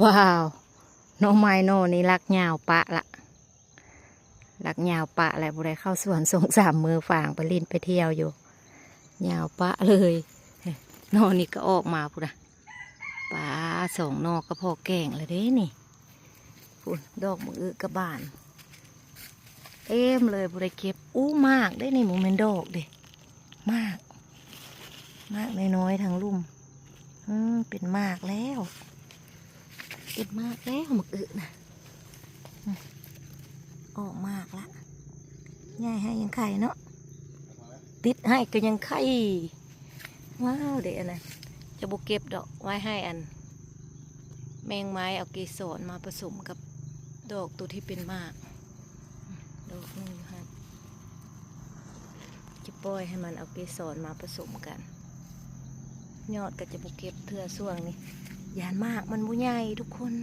ວ້າວ ໜໍ່ໄມ້ໜໍ່ນີ້ລາກຍາວປະລະ ລາກຍາວປະແລ້ວ ບໍ່ໄດ້ເຂົ້າສວນສອງສາມມື້ ຝາງໄປຫຼິ້ນໄປທ່ຽວຢູ່ ຍາວປະເລີຍ. ໜໍ່ນີ້ກໍອອກມາພຸ້ນນະ ປາ ສອງໜໍ່ກໍພໍແກງແລ້ວເດ້ນີ້. ພຸ້ນ ດອກໝາກອຶກະບານເຕັມເລີຍ ບໍ່ໄດ້ເກັບ. ອູ້ ໝາກເດ້ນີ້ ບໍ່ແມ່ນດອກເດ້ ໝາກ ໝາກນ້ອຍໆ ທາງລຸ່ມ. ອືມ ເປັນໝາກແລ້ວ ເປັນໝາກແລ້ວໝາກອຶນະ. ອືມ ອອກໝາກລະ ໃຫຍ່ໃຫ້ຍັງໄຂ່ເນາະ ຕິດໃຫ້ກໍຍັງໄຂ່. ວ້າວ ເດ້ອັນນັ້ນ ຈະບໍ່ເກັບດອກ ໄວ້ໃຫ້ອັນ ແມງໄມ້ເອົາເກສອນມາປະສົມກັບດອກໂຕທີ່ເປັນໝາກ. ດອກໜຶ່ງຢູ່ຫັ້ນ ຈະປ່ອຍໃຫ້ມັນເອົາເກສອນມາປະສົມກັນ. ຍອດກໍຈະບໍ່ເກັບເທື່ອຊ່ວງນີ້ ຢ້ານໝາກມັນບໍ່ໃຫຍ່ທຸກຄົນ.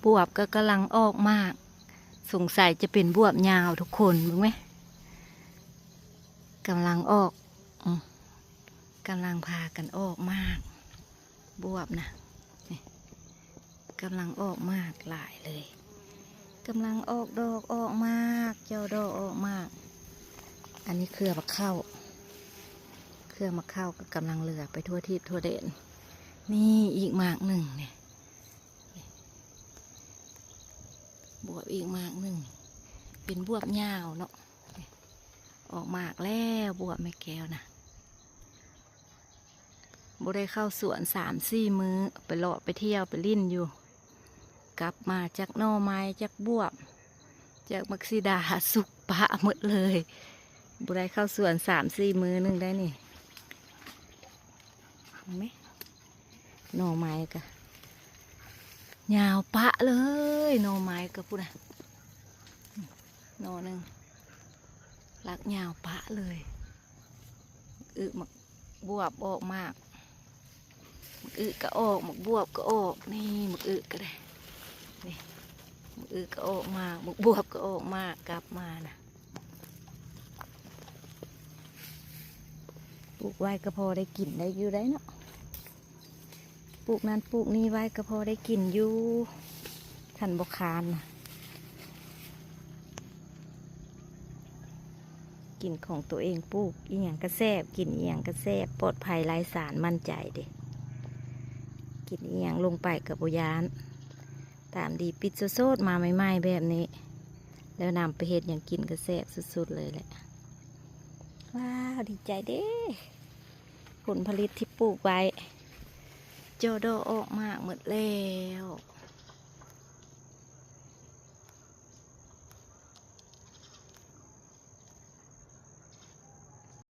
ບວບກໍກຳລັງອອກໝາກ ສົງໄສຈະເປັນບວບຍາວທຸກຄົນ ເບິ່ງແມ ກຳລັງອອກ ອືມ ກຳລັງພາກັນອອກໝາກ ບວບນະ ນີ້ ກຳລັງອອກໝາກຫຼາຍເລີຍ ກຳລັງອອກດອກອອກໝາກ ເຈົ້າດອກອອກໝາກ. ອັນນີ້ເຄືອໝາກເຂົ້າ ເຄືອໝາກເຂົ້າກໍກຳລັງເຫຼືອໄປທົ່ວທິດທົ່ວແດນ. ນີ້ອີກໝາກໜຶ່ງນີ້ ບວບອີກໝາກໜຶ່ງ ເປັນບວບຍາວເນາະ. ອອກໝາກແລ້ວບວບແມ່ແກ້ວນະ ບໍ່ໄດ້ເຂົ້າສວນສາມສີ່ມື້ ໄປເລາະໄປທ່ຽວໄປຫຼິ້ນຢູ່ ກັບມາຈັກໜໍ່ໄມ້ຈັກບວບຈັກໝາກສີດາ ສຸກປະໝົດເລີຍ. ບໍ່ໄດ້ເຂົ້າສວນສາມສີ່ມື້ໜຶ່ງໄດ້ນີ້ ເຫັນໄໝ? ໜໍ່ໄມ້ກະຍາວປະເລີຍ ໜໍ່ໄມ້ກະພຸ້ນນະ ໜໍ່ໜຶ່ງ ລາກຍາວປະເລີຍ. ອຶ ໝາກບວບອອກໝາກ ໝາກອຶກະອອກ ໝາກບວບກະອອກ. ນີ້ໝາກອຶກະໄດ້ ນີ້ ໝາກອຶກະອອກໝາກ ໝາກບວບກະອອກໝາກ ກັບມານະ. ປູກໄວ້ກໍພໍໄດ້ກິນໄດ້ຢູ່ໄດ໋ເນາະ ປູກນັ້ນປູກນີ້ໄວ້ກໍພໍໄດ້ກິນຢູ່ ຄັນບໍ່ຄານນະ. ກິນຂອງໂຕເອງປູກ ອີ່ຫຍັງກະແຊບ ກິນອີ່ຫຍັງກະແຊບ ປອດໄພໄຮ້ສານ ໝັ້ນໃຈເດ້ ກິນອີ່ຫຍັງລົງໄປກະບໍ່ຢ້ານ. ຕາມດີປິດສົດໆມາໃໝ່ໆແບບນີ້ ແລ້ວນຳໄປເຮັດຫຍັງກິນກະແຊບສຸດໆເລີຍແຫຼະ. ວ້າວ ດີໃຈເດ້ ຜົນຜະລິດທີ່ປູກໄວ້ ຈໍ່ດອກອອກໝາກໝົດແລ້ວ.